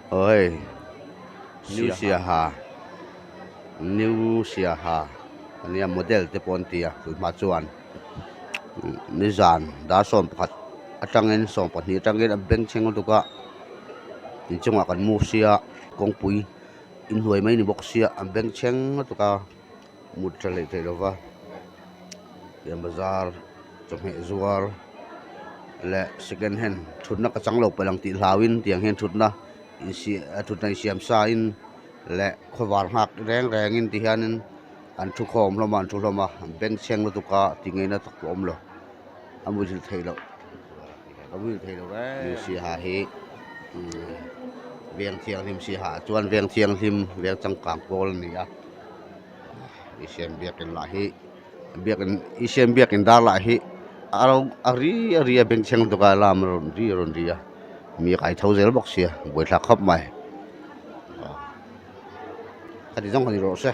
Aw hei New Siaha New Siaha ania model te pawh an ti a tunhma chuan nizan dar 11 atangin 12 atangin a bengchheng lutuk a inchungah kan move sia kawngpui inhnuai mai ni bawk sia a bengchheng lutuk a mut tha hleih theih lova tiang bazar chawhmeh zuar leh second hand thutna ka chang lo palh ang tih hlauhin tiang hian thutna thutna insiam sa in leh khawvar nghak reng rengin ti hianin an thu khawm hlawm a an thu hlawm a an bengchheng lutuk a ti ngeina tak pawh a awm lo a muhil theih loh a muhil theih loh reng siaha hi veng thianghlim siaha ah chuan veng thianghlim veng changkang pawl a ni a Asian biakin lah hi biakin Asian biakin dar lah hi a ro a ri a ri a bengchheng lutuk a alarm a rawn ri a rawn ri a mi a kai tho zel bawk sia buaithlak khawp mai khati zawng kha ni rawh se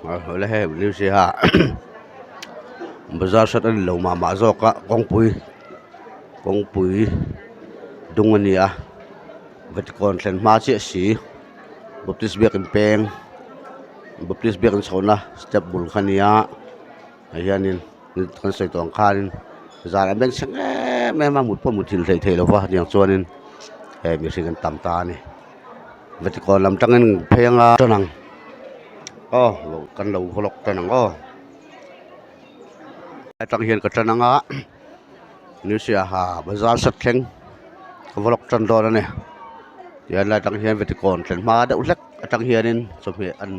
awle hei new siaha bazar hrat a ni lo mah mah zawk a kawngpui kawngpui dung a ni a Vatican thlen hma chiah si. Baptist biakin peng Baptist biakin chhohna step bul kha a nia ah hianin kan sawi tawh ang khanin zan an bengchheng em em a mut pawh mut thil hleih theih lova hetiang chuanin hei mihring an tam ta a ni Vatican lam tangin phei anga tan ang aw kan lo vlog tan ang aw atang hian ka tan anga. New Siaha bazar sat thleng ka vlog tan dawn a ni tihian lai atang hian Vatican thlen hma deuh hlek atang hianin chawhmeh an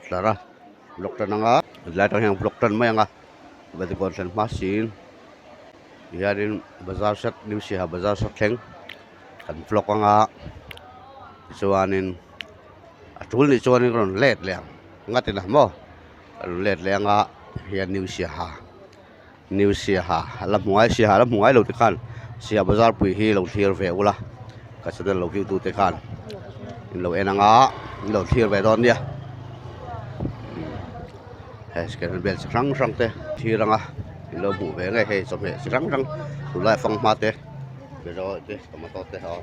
tlar a vlog tan anga lai atang hian vlog tan mai ang a Vatican thlen hma siin tihianin bazar sat New Siaha bazar sat thleng kan vlog anga tichuanin a tul nih chuanin ka rawn let leh ang ngati la maw ka rawn let leh anga hian New Siaha. New Siaha la hmu ngai Siaha la hmu ngai lo te khan Siaha bazar pui hi lo thlir ve ula ka channel lo view tu te khan in lo en anga in lo thlir ve dawn nia hei second vel chi hrang hrang te thlir anga in lo hmuh ve ngei hei chawhmeh chi hrang hrang tunlai fanghma te berawi te tomato te aw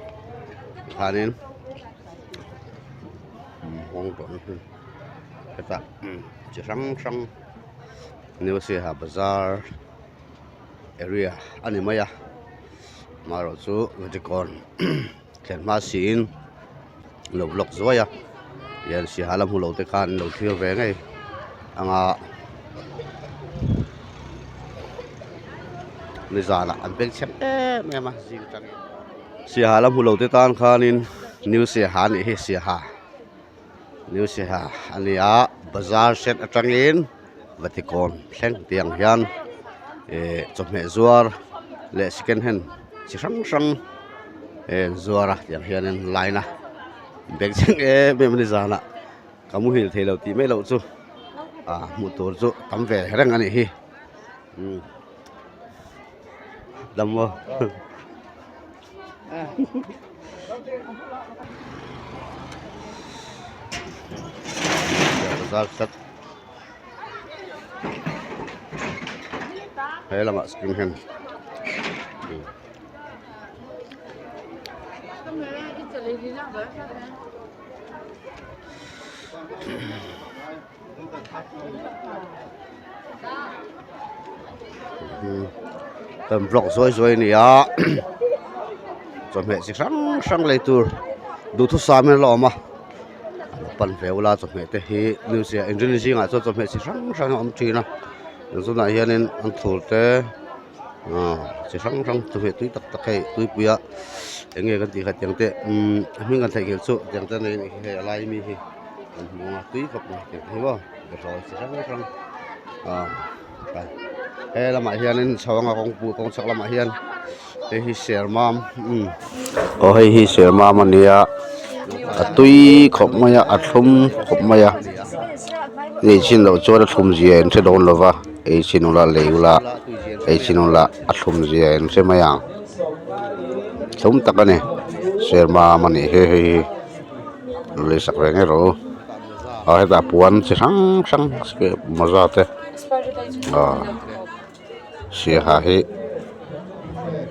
tikhanin hetah chi hrang hrang. New Siaha bazar area a ni mai a amaherawh chu Vatican thlen hma siin lo vlog zuai a tihian Siaha la hmu lo te khan an lo thlir ve ngei anga nizanah an bengchheng em em a zing atangin Siaha la hmu lo te tan khanin New Siaha a nih hi Siaha. New Siaha a ni a bazar set atangin Vatican thleng tih ang hian ihh chawhmeh zuar leh second hand chi hrang hrang eh an zuar a tiang hianin line a bengchheng em em a ni zanah ka muhil thei lo tih mai loh chu ah hmuh tur chu tam ve reng a nih hi umm dam maw. Bazar sat he lamah second hand kan vlog zuai zuai a ni a chawhmeh chi hrang hrang lei tur duhthusam in a la awm a pan ve ula chawhmeh te hi news ah inrin zingah chuan chawhmeh chi hrang hrang a awm thin a tunah hianin an thur te ah chi hrang hrang chawhmeh tui tak tak hei tuipuia eng nge kan tih kha tiang te umm a hming kan theihnghilh chu tiang te nei a nih hi hei a lai ami hi. An hmu a tui khawp mai tih hi maw bawlhhlawh chi hrang hrang ah he lamah hianin chho anga kawngpui kawng chhak lamah hian hei hi sermam umm aw hei hi sermam a nia a tui khawp mai a a thlum khawp mai a ni chin loh chuan a thlum zia in hre dawn lo va ei chin ula lei ula ei chin ula a thlum zia in hre mai ang thlum tak a ni sermam a nih hi hei hi. Lei sak ve ngei rawh u ah hetah puan chi hrang hrang mawza te ah siaha hi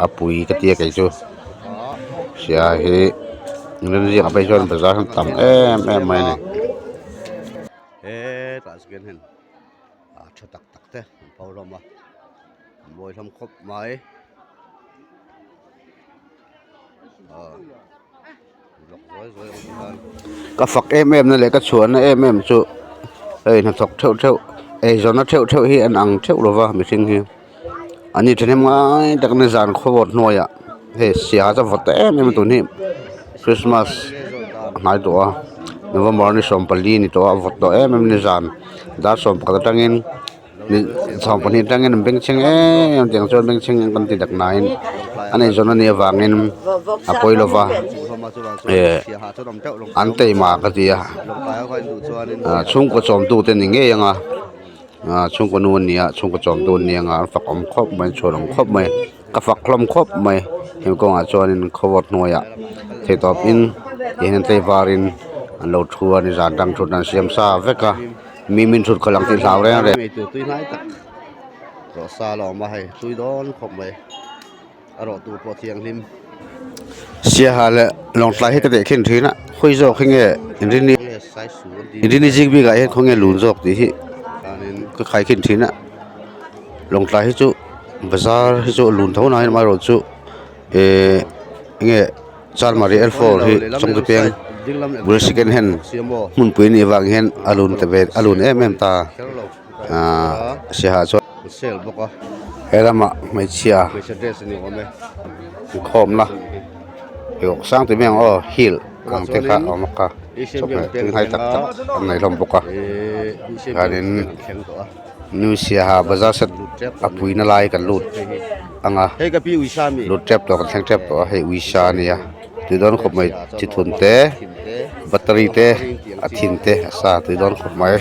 a pui ka tia kei chu siaha hi. Inrinni zingah phei chuan bazar hi tam em em mai a ni. Hetah second hand ah tha tak tak te an pho hlawm a an mawi hlawm khawp mai ah blok zuai zuai ang chi khan. Ka fak em em na leh ka chhuahna em em chu hei hnathawk theuh theuh eizawnna theuh theuh hi an ang theuh lova mihring hi. An ni thahnem ngai tak a zan khawvawt hnuaiah hei siaha chu a vawt ta em em a tun hi christmas a hnai tawh a november ni 14 ni tawh a a vawt tawh em em a ni zan dar 11 atangin 12 atangin an bengchheng em em tiang chuan bengchheng kan ti dak nain an eizawn a nih avangin a pawi lo va eh an taima ka ti a ah chhungkaw chawmtu te ni ngei ang a. Aaa chhungkaw nu an ni a chhungkaw chawm tu an ni ang a an fak awm khawp mai an chhuan awm khawp mai ka fak hlawm khawp mai hemi kawngah chuanin khawvawt hnuaiah theihtawp in tihian an tlaivar in an lo thu a nizan tang thut an siam sa vek a mi min thut khalh ang tih hlau reng reng. Siaha leh Lawngtlai hi ka tehkhin thin a khawi zawk hi nge inrini inrini zing bikah hian khawnge lun zawk tih hi ka khaikhin thin a Lawngtlai hi chu bazar hi chu a lun tho nain amaherawhchu ehh enge Chalmari L four hi Chawngte peng bul second hand hmunpui a nih avang hian a lun ta ve a lun em em ta ahh Siaha chuan. He lamah hmeichhia inkhawmna pheikhawk sang ti mai ang aw heel ang te kha a awm a chawhmeh tui hnai tak tak an nei hlawm bawk a chuanin new siaha bazar set a puina lai kan lut ang a lut tep tawh kan thleng tep tawh a hei uisa a nia tui dawn khawp mai thithun te battery te a thin te a sa tui dawn khawp mai.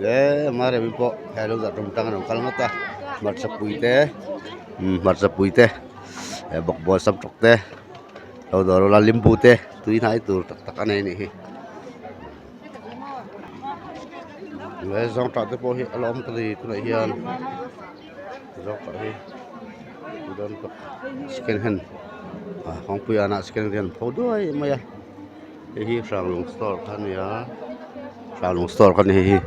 Le pawh he lo dah tum tang an rawn kal ngawt a hmarcha pui te hmarcha pui te bawkbawn samtawk te lo dawr ula limbu te tui hnai tur tak tak a nei a nih hi le zawngtah te pawh hi a la awm ta ni tunah hian. Zawk ah hi dawn tawp second hand ah kawngpui ah second hand pho duai mai a hei hi hranglung store kha a ni a hranglung store kha a ni hei hi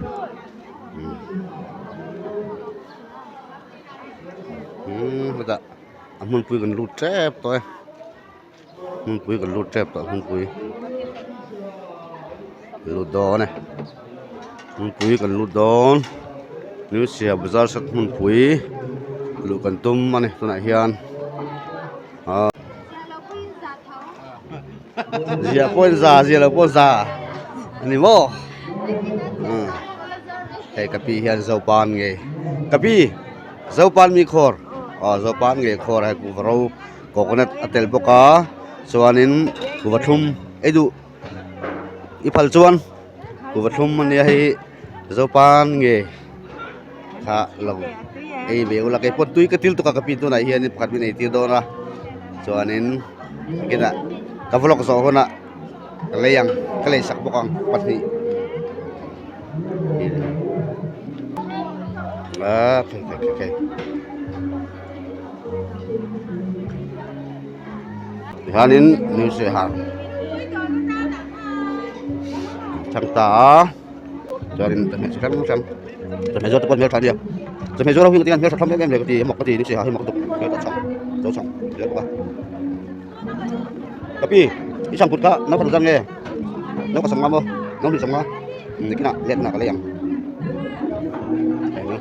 umm hetah a hmunpui kan lut tep tawh e hmunpui kan lut tep tawh hmunpui lut dawn e hmunpui kan lut dawn new siam bazar sat hmunpui luh kan tum a ni tunah hian ah zia pawh in za zia lo pawh za a ni maw umm hei ka pi hian zopan ngei ka pi zopan mi khawr aw zopan ngei khawr a hei kuhva ro. Coconut a tel bawk a chuanin kuhva thlum ei duh i phal chuan kuhva thlum a nia hei hi zopan nge kha lo ei ve ula keipawh tui ka til tuk a ka pi tunah hianin pakhat min ei tir dawn a chuanin kinah ka vlog zawh hunah ka lei ang ka lei sak bawk ang pahnih ah khai khai khai khai. Tihianin new saiha thlang ta a chuanin chawhmeh chi hrang hrang chawhmeh zawr te pawh an hmeltha ania chawhmeh zawr ho hi engtin nge an hmeltha hlawm em em le ka ti a mak ka ti new saiha hi mak lutuk hmeltha chhang zo chhang zel bawk a ka pi i chhang kut kha nau khat zan nge nau ka sam nga maw nau hnih sam nga nikinah let hunah ka lei ang chawhmeh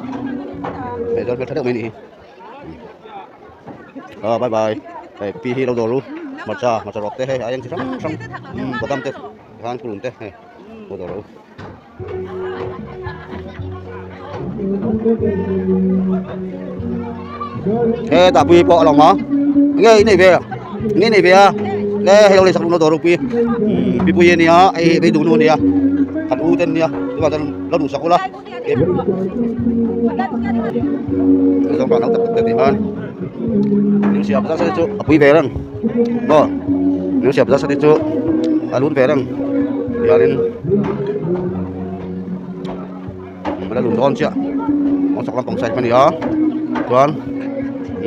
zawr hmeltha deuh mai a nih hi. Aw bye bye hei pi hi lo dawr u hmarcha hmarcha rawk te hei a eng chi hrang hrang badam te tikhan purun te hei lo dawr u. Hetah pui pawh a lo awm a enge i nei ve enge i nei ve a le hei lo lei sak lo dawr u pui pi pui a nia hei hi beidung nu a nia kan u te an nia chuvang chuan lo duhsak ula. A pui ve reng maw new siam zat te chu a lun ve reng hianin. la lun dawn chiah kawng chhak lampang side kha a ni a chuan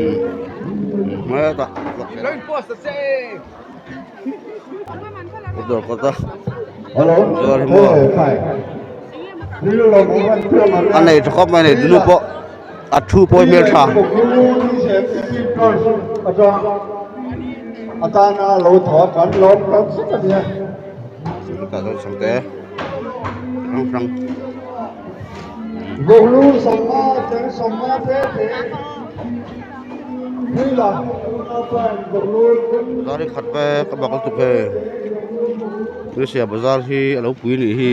umm hetah dawr kawt a dawr hi maw a nei tha khawp mai a ni nu pawh a thu pawh hi hmeltha. Hrang hrang. Bazar hi khat vek a bak lutuk hei Tunisia bazar hi a lo pui nih hi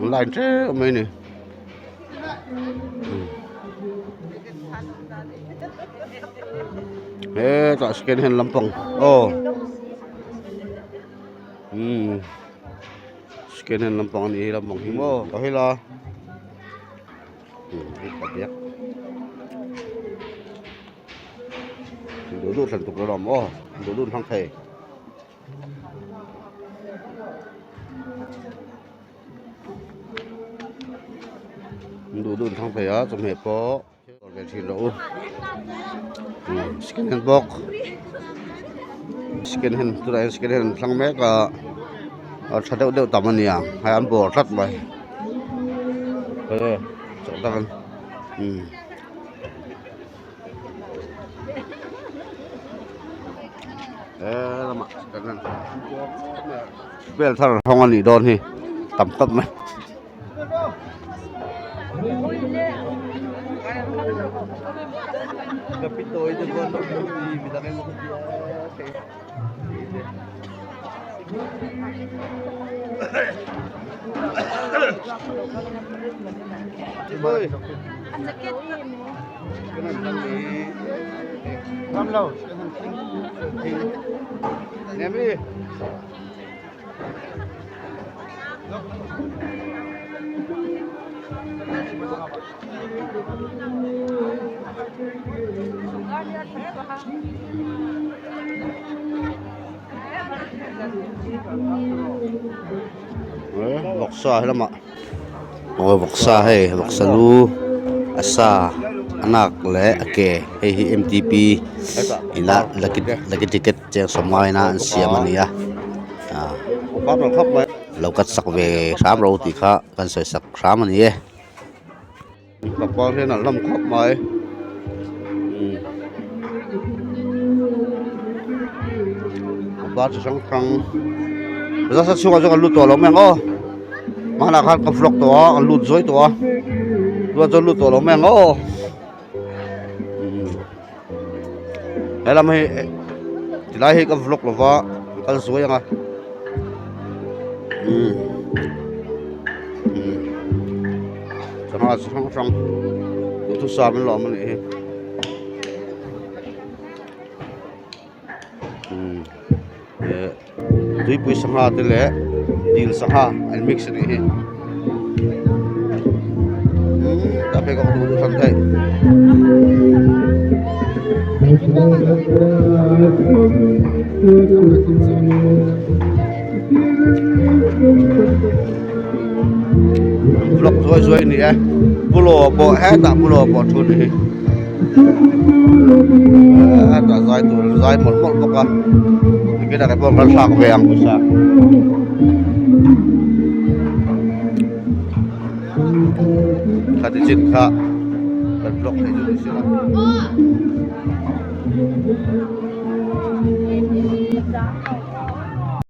an line teuh mai a ni. Hetah second hand lampang aw umm. Second hand lampang a nih hi lampang hi maw ka hel a ka biak duh duh thlan tuk lo awm aw duh duh hmang thei duh duh thlang thei a chawhmeh pawh. Dawr ve thin rawh u second hand bawk second hand tunah hian second hand an thlang mek a a tha deuh deuh tam a ni ang hei an bawr tlat mai chawlh tak an umm. He lamah second hand vel thar hawng a nih dawn hi tam khawp mai. Vawksa helamah aw vawksa hei vawksa lu a sa a nak leh a ke hei hi m t p inah lucky ticket cheng sawmngai ina an siam a ni a ah. Lo cut sak ve hram ro tih kha kan sawi sak hram a ni e. Pangpar hian an lam khawp mai pangpar chi hrang hrang zasa chhungah chuan kan lut tawh lo mai ang aw hmanah khan ka vlog tawh a kan lut zuai tawh a tunah chuan lut tawh lo mai ang aw helam hi tilai hi ka vlog lova ka kal zuai ang a sangha chi hrang hrang duhthusam an lo awm a nih hi eh tuipui sangha te leh dil sangha an mix a nih hi tah phei kawng duh duh hran theih. Vlog zuai zuai a ni e pulaw pawh hetah pulaw pawh a thu a nih hi. Hetah zai tur an zai mawlh mawlh bawk a tikhina kei pawh kan thlak ve ang pawisa khati chin kha kan vlog thei chu ni sela.